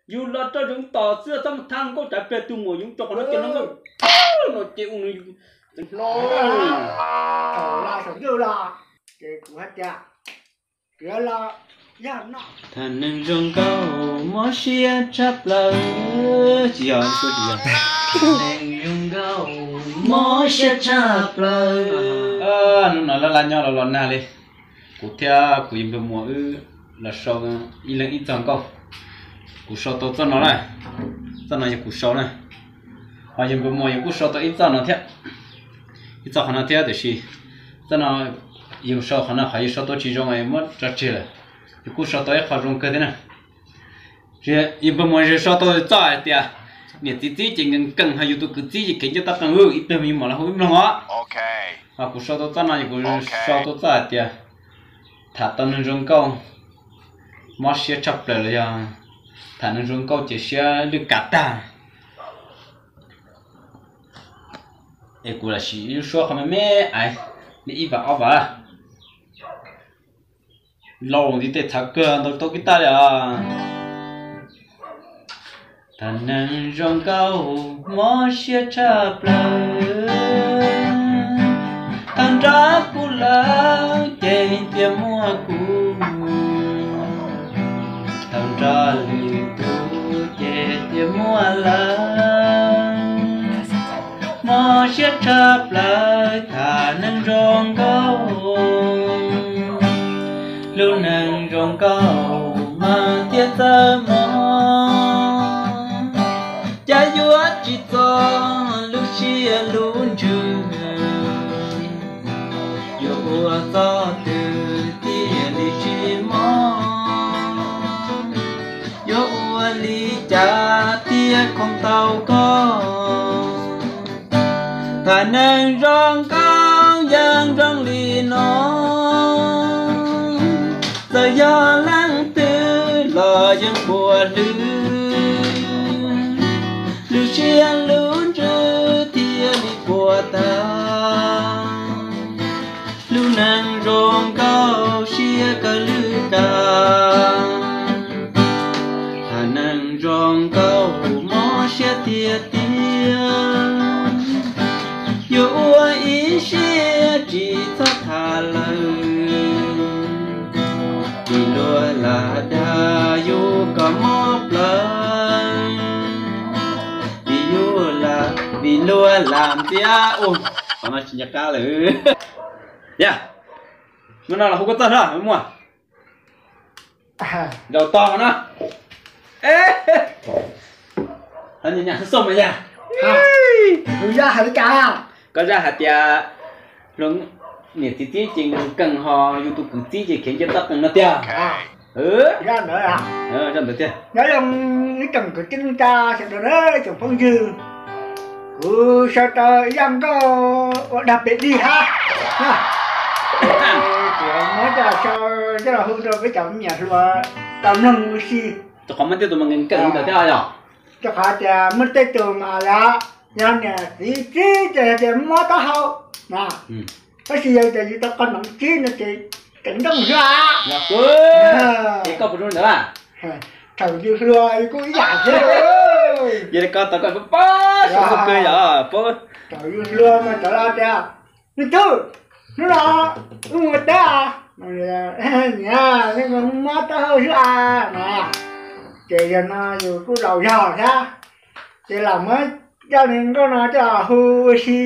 Yus los rau yoov tos xwb txhob mus thab nkauj tsav pliag, tus muam yoov tso qhov no ces no nkauj no ces ua nws hlo. Thaum los saum ntuj los ces kuv hais tias, kuv los yog no. Tham neeg zoo nkauj mob siab tshaj plaws. Tsis yog, tsis yog. Tham neeg zoo nkauj mob siab tshaj plaws. Hnub no laj laj nyob los los nag li. Kuv thiab kuv yawg npawg muam wb los sau ib leeg ib txoj nkauj. Kuv sau tau txoj no na, txoj no yog kuv sau na. Ho yawg npawg muam yawg kuj sau tau ib txoj no thiab, ib txoj qhov no thiab, tiam sis txoj no yawg sau qhov no, qhov yawg sau tau tsis zoo es muab tso tseg lawm. Yawg kuj sau tau ib qho zoo kawg thiab na. Yawg npawg muam yawg sau tau txoj hais tias niam txiv txib ces nkees nkees, ho yus tus kwv txib ces kheev ncej toj qees, ib pliag me nyuam los hu ib mloog os. Ho kuv sau tau txoj no, kuv sau tau txoj hais tias tham tau neeg zoo nkauj mob siab tshaj plaws los yog tham neeg zoo nkauj ces siab lwj kav tag. Es kuv lam sim ib lub suab qhov me me ais li ib vas ob vas. Laus ntiv tej txhav kawg ntau tau kib taj li os. Tham neeg zoo nkauj mob siab tshaj plaws. Thaum nrog kuv lawm ces tias muaj kuv, thaum nrog lwm tus ces tias muaj lawm. Mob siab tshaj plaws tham neeg zoo nkauj, lub neej zoo nkauj mas thiaj txawj mob. Cas yuav tsis txog lub siab lub ntsws, yuav ua txoj twg thiaj li tsis mob, yuav ua li cas thiaj khoom tau koj. Tham neeg zoo nkauj yeej zoo li no, txawm yog leej twg los yeej puas hlwb, lub siab lub ntsws thiaj li puas tag. Lub neej zoo nkauj siab kawg lwj kawg, tham neeg zoo nkauj mob siab tiag tiag. Yuav ua ib siab tsis txhob tham lawm, vim luag lam dag yus kom mob plaws, vim yus lam, vim luag lam ntxias. Ua, qhov no tsis nco qab lawm. Yog, hnub no los hu koj txog no muaj zaum tog no. Nyam xub xoj mas yog, kuv zaj hais li cas? Koj zaj hais tias niam txiv txib ces nkees nkees, ho yus tus kwv txib ces kheev ncej toj qees no tiag. Zaj ntawd, zaj ntawd tiag. Nyob zoo ib tsoom kwv tij neej tsa sawv daws na, tsoom phooj ywg, kuv sau tau ib zaj nkauj ua dag pem dig hab. Kuv muab coj los sau, coj los hu rau peb cov me nyuam hluas tau mloog ua si. Rau qhov muaj tej tus mas nkees nkees ntawd thiab yog. Rau qhov tias muaj tej tus mas yog, yog niam txiv txib ces tias mob taub hau na, tab sis yog tias yus tau qau noov tsib no ces ceev nrooj xwb. Ces koj puas zoo li ntawd? Thaum yus hluas yus kuj ib yam thiab. Yog li koj tau koj paub paub zoo kawg yog. Thaum yus hluas mas cov laus tias, me tub, hnub no wb mus ua teb os. Niam, mob taub hau xwb as. Ces yog no yus kuj laus zog thiab, ces lam muab zaj nkauj no coj los hu ua si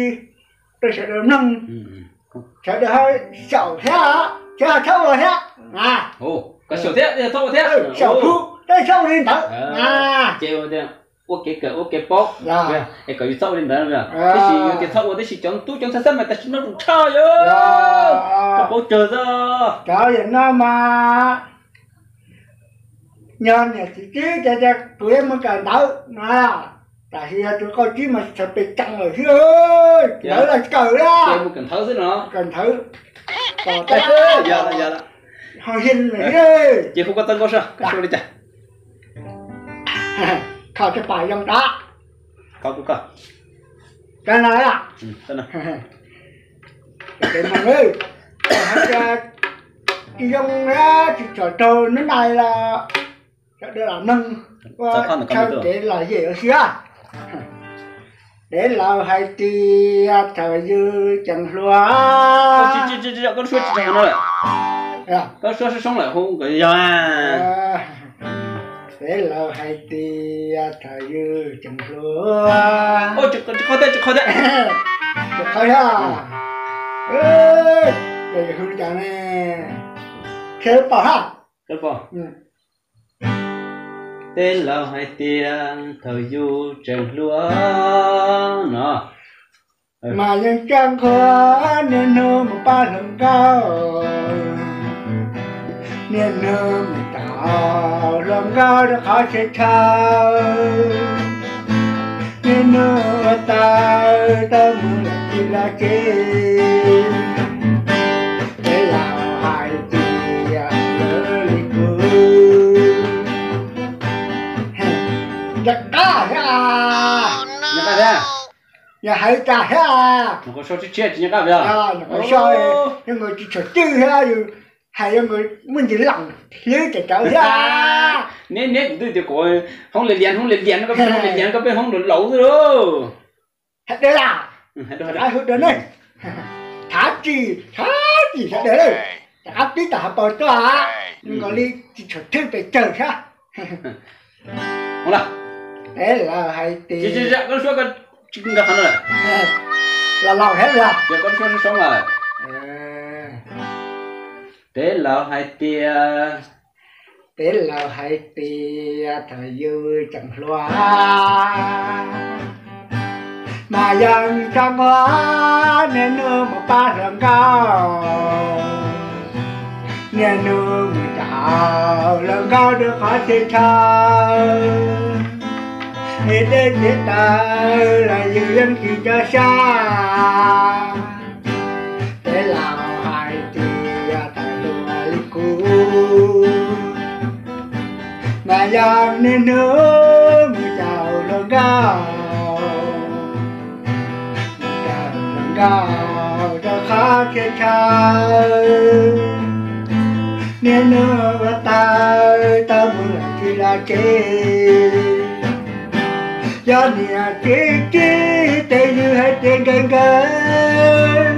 rau sawv daws mloog. Sawv daws ho xyaum thiab, sawv daws txhob ua thiab. Xyaum thiab, txhob ua thiab, txhob ua li ntawd. Ua kev kawm ua kev paub, es kom yus txhob ua li ntawd. Tab sis yus tias txhob ua, tab sis cov tub cov ntxhais xab mais tam sim no zoo tshaj yog, koj paub tsawg xwb. Cov yam no mas yog niam txiv txib ces tias kuv yuav mus kawm ntawv no, tam sis yog tus qau tsib mas txhais pes tsees lawm xwb, ntawv los tsis kawm li, mus kawm ntawv xwb no, kawm ntawv. Ho yog ces hu koj txoj nkauj soj, koj sau li cas? Kho caj pas yoo dab. Kho kuv koj. Cov no, tsis zoo, tsis tshua raug neb nais los Cov dab laug neeg ua chaw kev lom zem ua si. Peb laus hais tias thaum yus tseem hluas, koj suab soob lawm, hu nkawd yog. Peb laus hais tias thaum yus tseem hluas, qhov thiab, qhov thiab, qhov thiab, hu cas ne, khiav pom ha. Peb laus hais tias thaum yus tseem hluas no, mas yeej tsa nqhuav niaj hnub mus pab hluas nkauj, niaj hnub mus caum hluas nkauj rau qhov txhia chaw, niaj hnub ua tawv tau mus lawm tsis los tsev. Peb laus hais tias lawv li kuv, rov qab thiab, yog hais cas thiab, nyuam qhuav so tsis tshiab tsis nco qab, nyuam qhuav so, yog nkaus tsis tshua twj thiab, yus hais yog nkaus muaj ntsis loos hlwb cov cawv thiab. Neb, neb kuv twb tias kuv hoob li lias, hoob li lias no, koj pheej hoob li lias, koj pheej hoob laus laus xwb lauj. Hais dab laug, hais dab laug ne, thav tsis, thav tsis hais dab laug, rov qab pib tom hav paus tuaj, nkaus li tsis tshua twj pes tsawg thiab. Peb laus hais tias, los laus thiab, peb laus hais tias, peb laus hais tias thaum yus tseem hluas, mas yeej tsa nqhuav niaj hnub mus pab hluas nkauj, niaj hnub mus caum hluas nkauj rau qhov txhia chaw, es dej txiv taws los yus yeej tsis nco sab. Peb laus hais tias thaum hluas li kuv, mas yeej niaj hnub mus caum hluas nkauj, mus caum hluas nkauj rau qhov txhia chaw, niaj hnub ua tawv tau mus lawm tsis los tsev. Yog niam txiv txib ces yus hais tias nkawd nkawd,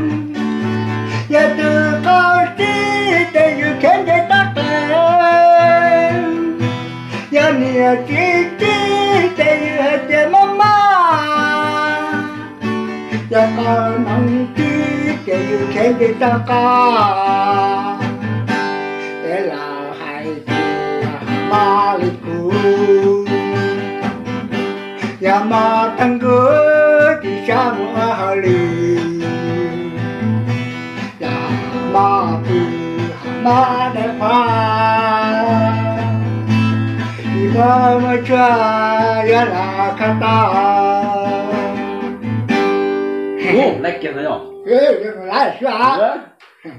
yog tus qau txib ces yus khiav nce toj qab, yog niam txiv txib ces yus hais tias maj maj, yog qau hnoos txib ces yus khiav nce toj qab. Peb laus hais tias maj li kuv, yog maj tag nkuv tsis sab mus ua hauj lwm, yog maj pw maj dai qhuav, tsis muaj muaj tshuaj yuav los kho tau.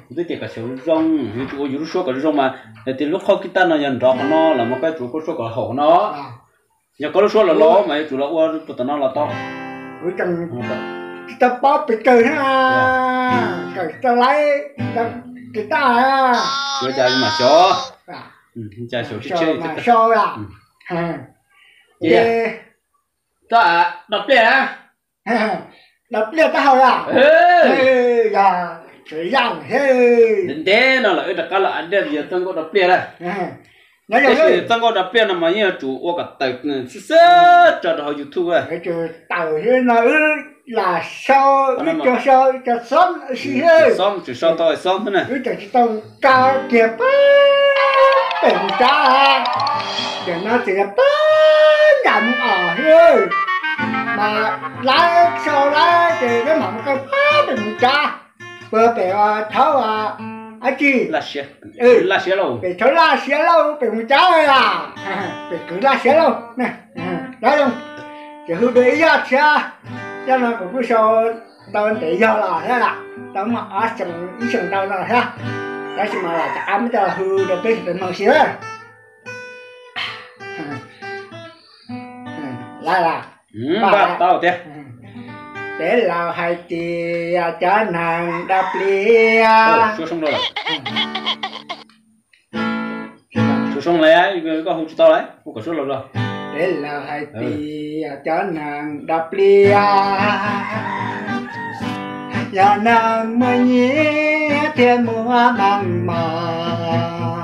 Kuv twb tias kom xyaum zoo, yuav tsum ua yus lub suab kom zoo mas, yog tias lub qhov guitar no yog nrov qhov no los mas koj tsum ua koj suab kom haum qhov no. Yog koj lub suab los los mas yuav tsum los ua puag tom no los tau. Tsis tau paub pes tsawg thiab, kawm tsis tau laib, tsis tau, yuav cas mam xyaum, cas xyaum tsis tseg. Ces tab, dos pliaj na, dos pliaj taub hau a, yog tseem yaj thiab. Ntev no los wb rov qab los a dej yog txoj nkauj dos pliaj na. Tab sis txoj nkauj dos pliaj no mas yeej yuav tsum ua kom tawm xwb xwb tso rau hauv YouTube. Tawm thiab no wb lam sau, wb cog sau cov xob si, xob tsis sau tau xob xwb na. Wb tseem tsis tau kaw kiag pab pem mus tsav, ces no tseem yog pab nram mus os thiab, mas lawv sau lawm ces peb mam mus kaw pab pem mus tsav, puag pem thaum dab tsi, Laj Siav, pem thaum Laj Siav Lauj pem mus tsav, pem kwv Laj Siav Lauj. Ces hu dua ib zaj thiab, zaj no kuv kuj sau tau ntev yog los thiab, tau muaj ob xyoo ib xyoo ntau no thiab, tab sis mas lam rov qab muab coj los hu rau peb sawv daws mloog xwb. Lawm, tau tiag. Peb laus hais tias cov neeg dos pliaj, Tus zoo lawm, koj hu tsis tau lawm, hu kom suab los los. Tej laus hais tias cov neeg da pliaj yog neeg muaj nyiaj thiab muaj meej mom,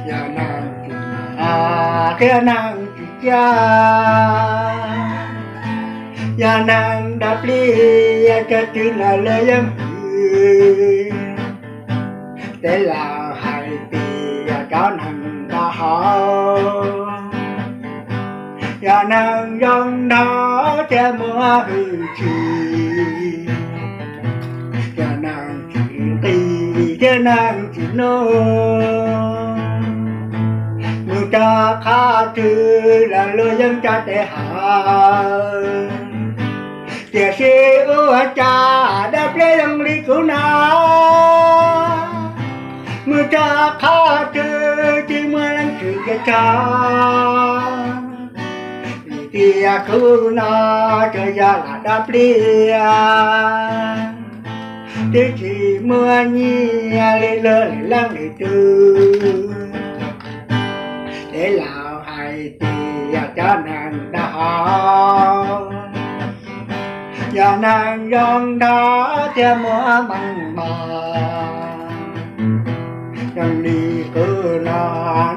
yog neeg tsis muaj thiab neeg tsis coj, yog neeg da pliaj, cov twg los lawv yeej hwm. Tej laus hais tias cov neeg da hau yog neeg zoo nraug thiab muaj hwj chim, yog neeg tsis nqig thiab neeg tsis nug. Mus rau qhov twg los luag yeej tsa tes hawm. Tiam sis ua cas da pliaj zoo li kuv no, mus rau qhov twg tsis muaj leej twg cia tso. Vim tias kuv no tsuas yog lam da pliaj, twb tsis muaj nyiaj li luag lwm leej lwm tus. Tej laus hais tias cov neeg da hau yog neeg zoo nraug thiab muaj meej mom, zoo li kuv no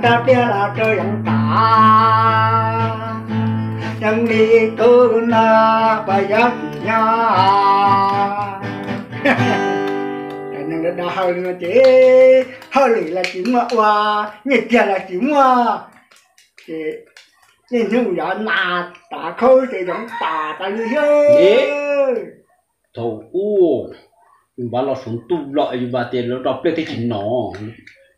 da pliaj los rau yoov tom, zoo li kuv no puas yuav tsim nyog. Cov neeg da hau li no ces hauj lwm los tsis muaj ua, nyiaj txiag los tsis muaj, ces niaj hnub yov nas tas khaub ces yoov tom tas li thiab. Thaum ub yus npaj los suav ntuj los yus npaj tias lawv da pliaj thiab tsis no,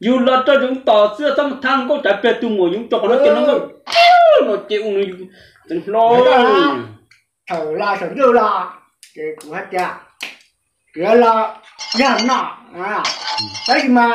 yus los rau yoov tom xwb txhob mus thab nkauj cav pliag tus muam yoov tso qhov no ces no nkauj no ces ua nws tseem hlo. Thaum los suav ntuj los ces kuv hais tias yuav los yog no, tab sis mas